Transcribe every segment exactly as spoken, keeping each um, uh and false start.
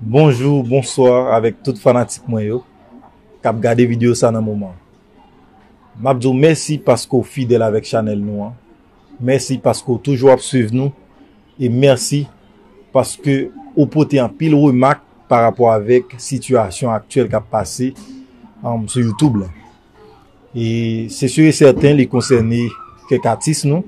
Bonjou, bonswa avèk tout fanatik mwen yo k ap gade videyo sa nan moman. M ap di w mèsi paske w fidèl avèk chanèl nou an. Mèsi paske w toujou ap swiv nou. E mèsi paske ou pote anpil remak pa rapò avèk sitiyasyon aktyèl k ap pase, um, sou YouTube la. E se si e sèten li konsène kèk atis nou.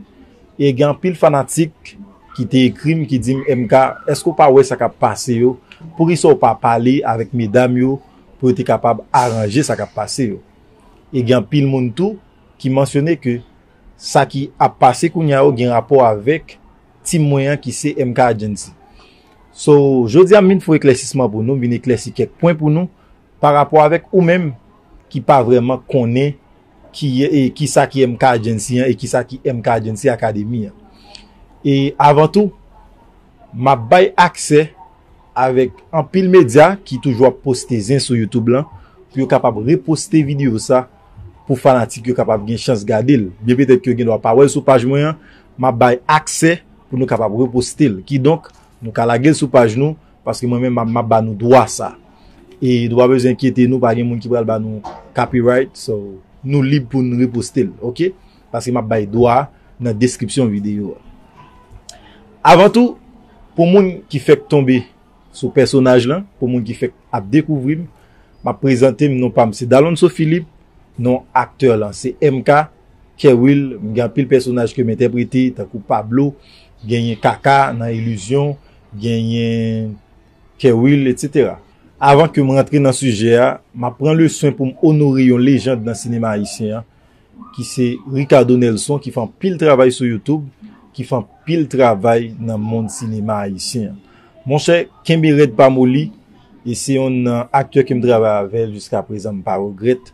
E gen anpil fanatik ki te ekri m, ki di m, "M K, èske w pa wè sa k ap pase yo? Poukisa w pa pale avèk medam yo pou yo te kapab aranje sa k ap pase yo?" E gen anpil moun tou ki mansyone ke sa ki ap pase kounye a yo gen rapò avèk tim mwen an ki se M K Agency. So, jodi a m vin fè eklèsisman pou nou, m vin eklèsi kèk pwen pou nou pa rapò avèk ou menm ki pa vrèman konnen ki, e, ki sa ki M K Agency an e ki sa ki M K Agency Academy an. E avan tou, m ap bay aksè avèk anpil medya ki toujou ap poste zen sou YouTube lan pou yo kapab reposte videyo sa pou fanatik yo kapab gen chans gade l. Byen petèt ke yo gen dwa pa wè l sou paj mwen an, m ap bay aksè pou nou kapab reposte l. Kidonk, nou ka lage l sou paj nou, paske mwen menm m ap, m ap ba nou dwa sa. E nou pa bezwen enkyete nou, pa gen moun ki pral ba nou copyright, so nou lib pou n reposte l, oke? Paske m ap bay dwa a nan deskripsyon videyo a. Avan tou, pou moun ki fèk tonbe sou pèsonaj lan, pou moun ki fèk ap dekouvri m, m ap prezante m, non pa m se Dalonso Philippe, non aktè lan se M K, Kerwill, m gen anpil pèsonaj ke m entèprete, tankou Pablo, genyen Kaka nan Ilizyon, genyen Kerwill, etsetera. Avan ke m rantre nan sijè a, m ap pran le swen pou m onore yon lejand nan sinema ayisyen an, ki se Ricardo Nelson, ki fè anpil travay sou YouTube, ki fè anpil travay nan mond sinema ayisyen an. Monchè, kenbe rèd pa moli, e se yon nan aktè ke m travay avè l jiska prezan, m pa regrèt,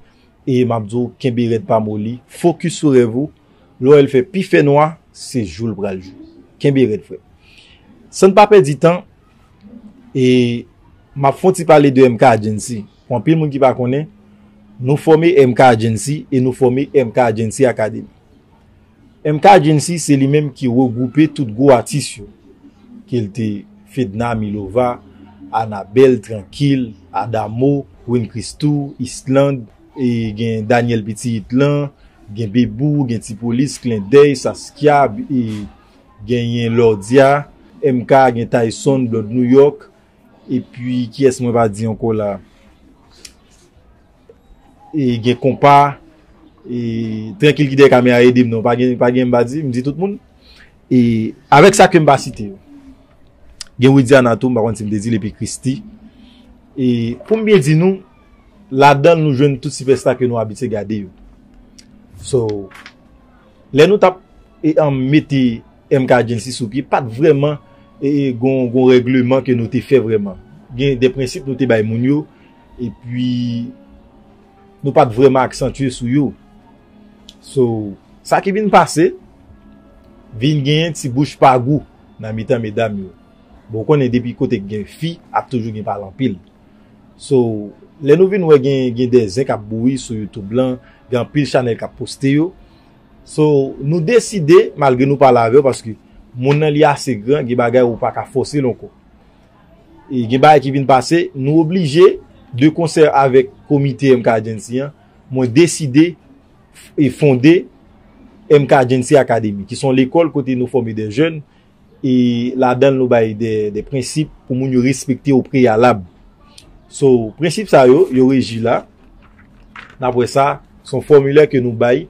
e m ap di w, kenbe rèd pa moli, fokis sou rèv ou, lè w wè l fè pi fè nwa, se jou l pral jou. Kenbe rèd, frè. San n pa pèdi tan, e m ap fè yon ti pale de M K Agency. Pou anpil moun ki pa konnen, nou fòme M K Agency e nou fòme M K Agency Academy. M K Agency se li menm ki regwoupe tout gwo atis yo, ke l te Fedna Milova, Anabel, Trankil, Adamo, Win Christou, Island, e gen Daniel Pitit lan, gen Bebou, gen Ti Polis, Klendèy, Saskia, e genyen Lordia, M K, gen Tyson, Blood New York, epi kiyès mwen pa di ankò la? E gen Konpa, e Trankil ki dèyè kamera ede m non, pa gen, pa gen m pa di, m di tout moun. E avèk sa ke m pa site yo. Gen Widiana tou, m pa konn si m te di l, epi Christy. E pou m byen di nou, ladan l nou jwenn tout sipèsta ke nou abitye gade yo. So, lè nou t ap, e, an, mete M K Agency sou pye, pa t vrèman, e, e, gon, gon règleman ke nou te fè vrèman. Gen de prensip nou te bay moun yo, epi nou pa t vrèman aksantye sou yo. So, sa ki vin pase, vin genyen ti bouch pa gou nan mitan medam yo. Bon, ou konnen depi kote k gen fi, ap toujou gen pale anpil. So, lè nou vin wè gen, gen de zen k ap bouyi sou YouTube lan, gen anpil chanèl k ap poste yo. So, nou deside, malgre nou pale avè w, paske moun nan li ase gran, gen bagay ou pa ka fòse l ankò. E gen bagay ki vin pase, nou oblije, de konsè avèk komite M K Agency an, mwen deside f-, e fonde M K Agency Academy, ki se yon lekòl kote nou fòme de jèn, e ladan l nou bay de, de prensip pou moun yo respekte o preyalab. So, prensip sa yo, yo reji la. N ap wè sa, se yon fòmilè ke nou bay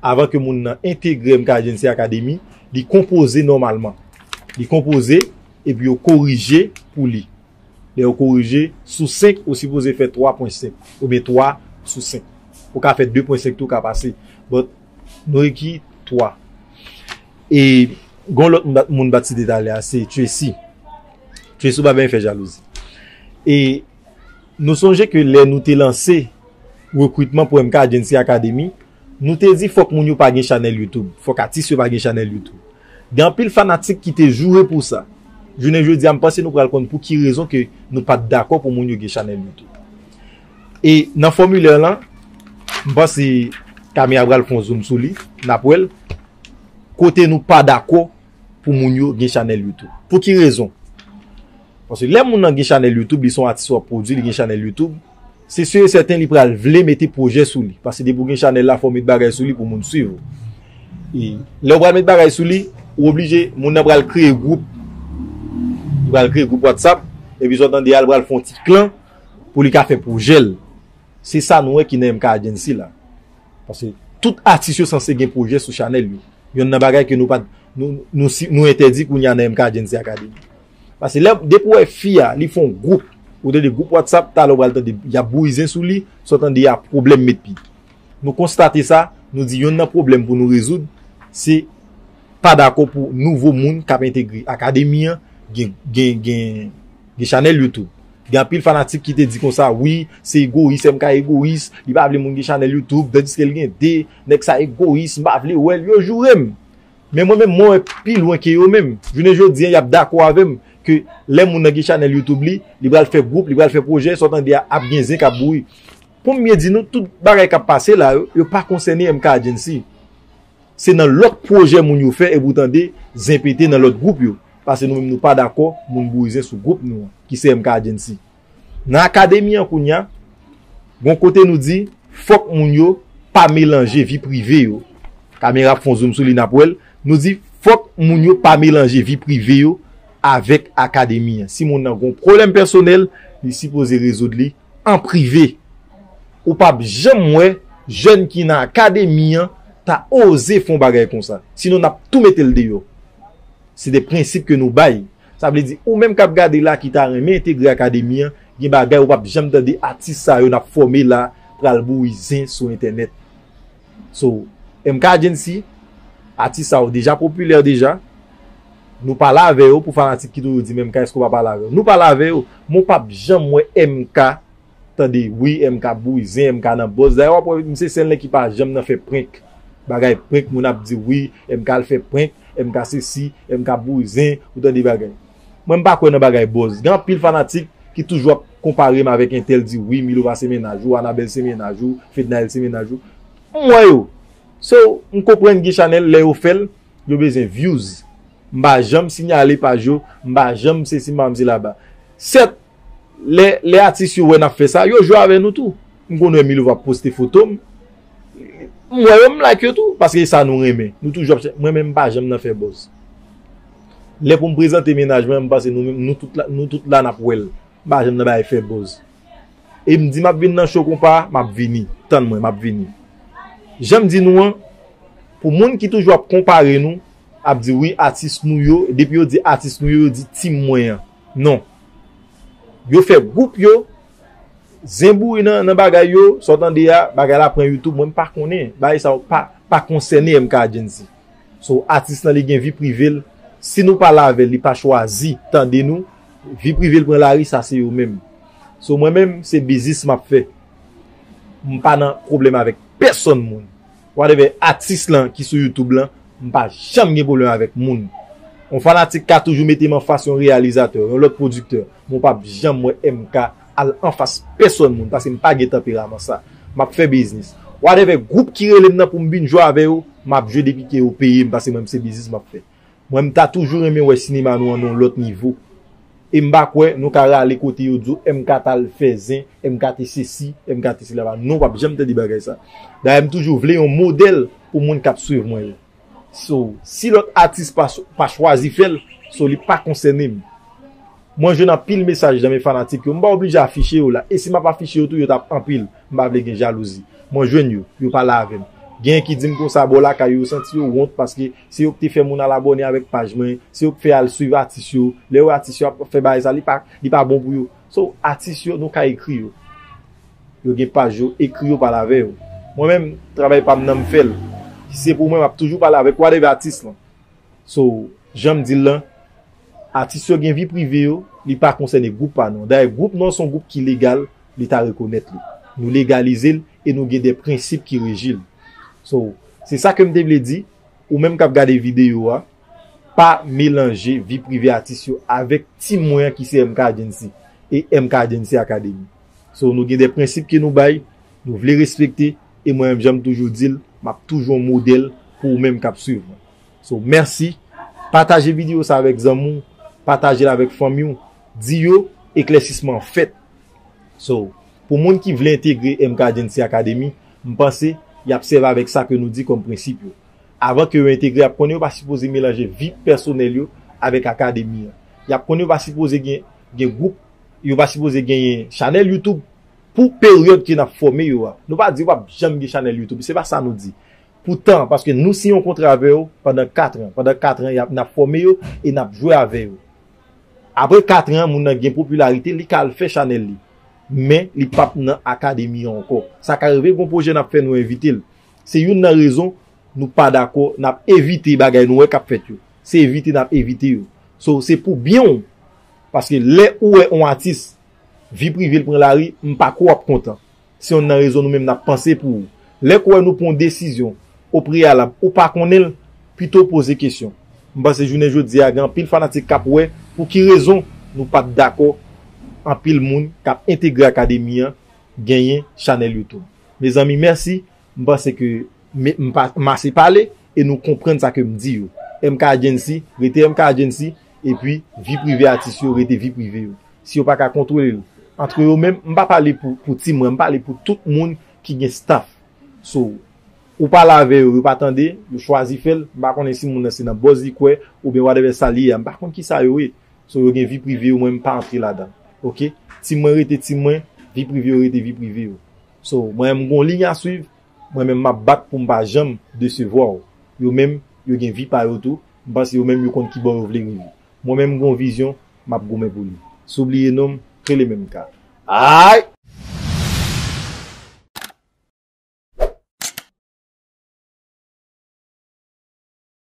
avan ke moun nan entegre M K Agency Academy, li konpoze nòmalman. Li konpoze, epi yo korije pou li. Lè yo korije, sou senk, ou sipoze fè twa pwen senk, oubyen twa sou senk. Ou ka fè de pwen senk tou, ka pase. But, nou reki twa. E, gon lòt moun bat, moun bat site talè a, se Tracy. Tracy ou pa byen fè jalouzi. E, nou sonje ke lè nou te lanse rekritman pou M K Agency Academy, nou te di fòk moun yo pa gen chanèl YouTube, fòk atis yo pa gen chanèl YouTube. Gen anpil fanatik ki te joure pou sa. Jounen jodi a, m panse nou pral konn pou ki rezon ke nou pa t dakò pou moun yo gen chanèl YouTube. E nan fòmilè lan, m panse Camille pral fè yon zoom sou li, n ap wè l, kote nou pa dakò pou moun yo gen chanèl YouTube. Pou ki rezon? Paske lè moun nan gen chanèl YouTube, li se yon atis w ap pwodui, li gen chanèl YouTube, se si e sèten li pral vle mete pwojè sou li. Paske depi w gen chanèl la, fò w met bagay sou li pou moun swiv ou. E lè w pral met bagay sou li, ou oblije, moun nan pral kreye gwoup. Li pral kreye gwoup WhatsApp, epi sa w tande a, li pral fè yon ti klan pou li ka fè pwojè l. Se sa nou wè ki nan M K Agency la. Paske tout atis yo sanse gen pwojè sou chanèl yo. Yonn nan bagay ke nou pa t, nou, nou, si- nou entèdi kounye a nan M K Agency Academy. Paske lè, depi w wè fi a, li fè yon gwoup, ou tande gwoup WhatsApp, talè w pral tande y ap bouyi zen sou li, sa w tande a pwoblèm met pye. Nou konstate sa, nou di yonn nan pwoblèm pou nou rezoud, se pa dakò pou nouvo moun k ap entegre akademi an, gen, gen, gen, gen chanèl YouTube. Gen anpil fanatik ki te di konsa, wi, se egoyis, M K egoyis, li pa vle moun gen chanèl YouTube, tandiske l gen de, nèg sa egoyis, m pa vle wè l, yo joure m. Men mwen menm, mwen wè pi lwen ke yo menm. Jounen jodi a, y ap dakò avè m ke lè moun nan gen chanèl YouTube li, li pral fè gwoup, li pral fè pwojè, sa w tande a ap gen zen k ap bouyi. Pou m byen di nou, tout bagay k ap pase la yo, yo pa konsène M K Agency. Se nan lòt pwojè moun yo fè epi w tande zen pete nan lòt gwoup yo. Paske nou menm nou pa dakò moun bouyi zen sou gwoup nou an, ki se M K Agency. Nan akademi an kounye a, gon kote nou di, fòk moun yo pa melanje vi prive yo. Kamera ap fè yon zoom sou li, n ap wè l. Nou di, fòk moun yo pa melanje vi prive yo avèk akademi an. Si moun nan gon pwoblèm pèsonèl, li sipoze rezoud li an prive. Ou p ap janm wè jèn ki nan akademi an ta oze fè yon bagay konsa. Sinon, n ap tou mete l deyò. Se de prensip ke nou bay. Sa vle di, ou menm k ap gade la ki ta renmen entegre akademi an, gen bagay ou p ap janm tande atis sa yo n ap fòme la pral bouyi zen sou entènèt. So, M K Agency, atis sa yo deja popilè deja. Nou pale avè yo pou fanatik ki toujou di, men M K, èske w pa pale avè yo? Nou pale avè yo, men w p ap janm wè M K tande, wi, M K ap bouyi zen, M K nan buzz. Dayè, w ap wè, m se sèl nèg ki pa janm nan fè prank. Bagay prank, moun ap di, wi, M K al fè prank, M K sesi, M K ap bouyi zen, ou tande bagay. Mwen, m pa kwè nan bagay buzz. Gen anpil fanatik ki toujou ap konpare m avèk entèl, di, wi, Milo pa se mennaj ou, Anabèl se mennaj ou, Fednaelle se mennaj ou. M wè yo. So, m konprann gen chanèl, lè yo fè l, yo bezwen views. M pa janm siyale paj yo, m pa janm sesi, m pa janm sela ba. Sèt, lè, lè atis yo wè n ap fè sa, yo jwe avè nou tou. M konn wè Milo va poste foto m. M wè yo, m like yo tou, paske e sa nou renmen. Nou toujou ap chè-, mwen menm m pa janm nan fè buzz. Lè pou m prezante mennaj mwen, m panse nou menm, nou tout la, nou tout la n ap wè l. M pa janm nan bay fè buzz. E m di m ap vin nan show konpa, m ap vini. Tann mwen, m ap vini. Jan m di nou an, pou moun ki toujou ap konpare nou, ap di wi atis nou yo, depi yo di atis nou yo, yo di team mwen an. Non. Yo fè gwoup yo, zen bouyi nan, nan bagay yo, sa w tande a, bagay la pran YouTube, mwen m pa konnen. Bagay sa yo pa, pa konsène M K Agency. So, atis lan li gen vi prive l. Si nou pale avè l, li pa chwazi tande nou, vi prive l pran lari, sa se yo menm. So, mwen menm, se biznis m ap fè. M pa nan pwoblèm avèk pèsonn moun. Whatever atis lan ki sou YouTube lan, m pa janm gen pwoblèm avèk moun. Yon fanatik ka toujou mete m anfas yon reyalizatè, yon lòt pwodiktè, men w p ap janm wè M K al anfas pèsonn moun, paske m pa gen tanperaman sa. M ap fè biznis. Whatever gwoup ki rele m nan pou m vin jwe avè yo, m ap jwe depi ke yo peye m, paske mwen, se biznis m ap fè. Mwen, m ta toujou renmen wè sinema nou an nan yon lòt nivo. E m pa kwè nou ka rale kote yo di w M K t al fè zen, M K te sesi, M K te sela ba. Non, w p ap janm tande bagay sa. Dayè, m toujou vle yon modèl pou moun k ap swiv mwen yo. So, si lòt atis pa, pa chwazi fè l, so, li pa konsène m. Mwen jwenn anpil mesaj nan men fanatik yo. M pa oblije afiche yo la. E si m ap afiche yo tou, yo t ap anpil. M pa vle gen jalouzi. Mwen jwenn yo, yo pale avè m. Genyen ki di m konsa bò lakay yo, yo santi yo wont paske se yo ki te fè moun al abòne avèk paj mwen, se yo ki fè al swiv atis yo. Lè yo wè atis yo ap fè bagay sa, li pa, li pa bon pou yo. So, atis yo, nou ka ekri yo. Yo gen paj yo, ekri yo, pale avè yo. Mwen menm, travay pa m nan m fè l. Si se pou mwen, m ap toujou pale avèk whatever atis lan. So, jan m di l lan, atis yo gen vi prive yo, li pa konsène gwoup pa nou an. Dayè, gwoup nou an se yon gwoup ki legal, Leta rekonèt li. Nou legalize l e nou gen de prensip ki reji l. So, se sa ke m te vle di, ou menm k ap gade videyo a, pa melanje vi prive atis yo avèk team mwen an ki se M K Agency e M K Agency Academy. So, nou gen de prensip ke nou bay, nou vle respekte, e mwen menm, jan m toujou di l, m ap toujou yon modèl pou ou menm k ap swiv mwen. So, mèsi. Pataje videyo sa avèk zanmi w, pataje l avèk fanmi w. Di yo, eklèsisman an fèt. So, pou moun ki vle entegre M K Agency Academy, m panse y ap sèvi avèk sa ke nou di kòm prensip yo. Avan ke yo entegre, y ap konnen yo pa sipoze melanje vi pèsonèl yo avèk akademi an. Y ap konnen yo pa sipoze gen, gen gwoup, yo pa sipoze genyen chanèl YouTube pou peryòd ke n ap fòme yo a. Nou pa di yo p ap janm gen chanèl YouTube, se pa sa nou di. Poutan, paske nou siyen yon kontra avè yo pandan kat an. Pandan kat an, y ap, n ap fòme yo e n ap jwe avè yo. Apre kat an, moun nan gen popilarite, li ka al fè chanèl li. Men, li p ap nan akademi an ankò. Sa ka rive, gon pwojè n ap fè, nou envite l. Se youn nan rezon nou pa dakò, n ap evite bagay nou wè k ap fèt yo. Se evite n ap evite yo. So, se pou byen w. Paske lè ou wè yon atis, vi prive l pran lari, m pa kwè w ap kontan. Se youn nan rezon nou menm n ap panse pou ou. Lè k wè nou pran yon desizyon o preyalab, ou pa konnen l, pito w poze kesyon. M panse jounen jodi a, gen anpil fanatik k ap wè pou ki rezon nou pa t dakò anpil moun k ap entegre akademi an genyen chanèl YouTube. Mezanmi, mèsi. M panse ke m, m pa, m ase pale e nou konprann sa ke m di yo. M K Agency, rete M K Agency, epi vi prive atis yo, rete vi prive yo. Si yo pa ka kontwole l antre yo menm, m pa pale pou, pou Ti Mwen, m pale pou tout moun ki gen staff. So, ou pale avè yo, yo pa tande, yo chwazi fè l, m pa konnen si moun nan se nan buzz li kwè, oubyen whatever sa li ye a, m pa konn kisa yo ye. So, yo gen vi prive yo, mwen m pa antre ladan. Oke? Ti Mwen rete Ti Mwen, vi prive yo rete vi prive yo. So, mwen menm m gon liy a swiv, mwen menm m ap bat pou m pa janm desevwa w. Yo menm, yo gen vi pa yo tou, m panse yo menm yo konn kibò yo vle rive. Mwen menm m gon vizyon, m ap goumen pou li. Si w bliye non m, rele menm ka. Ay!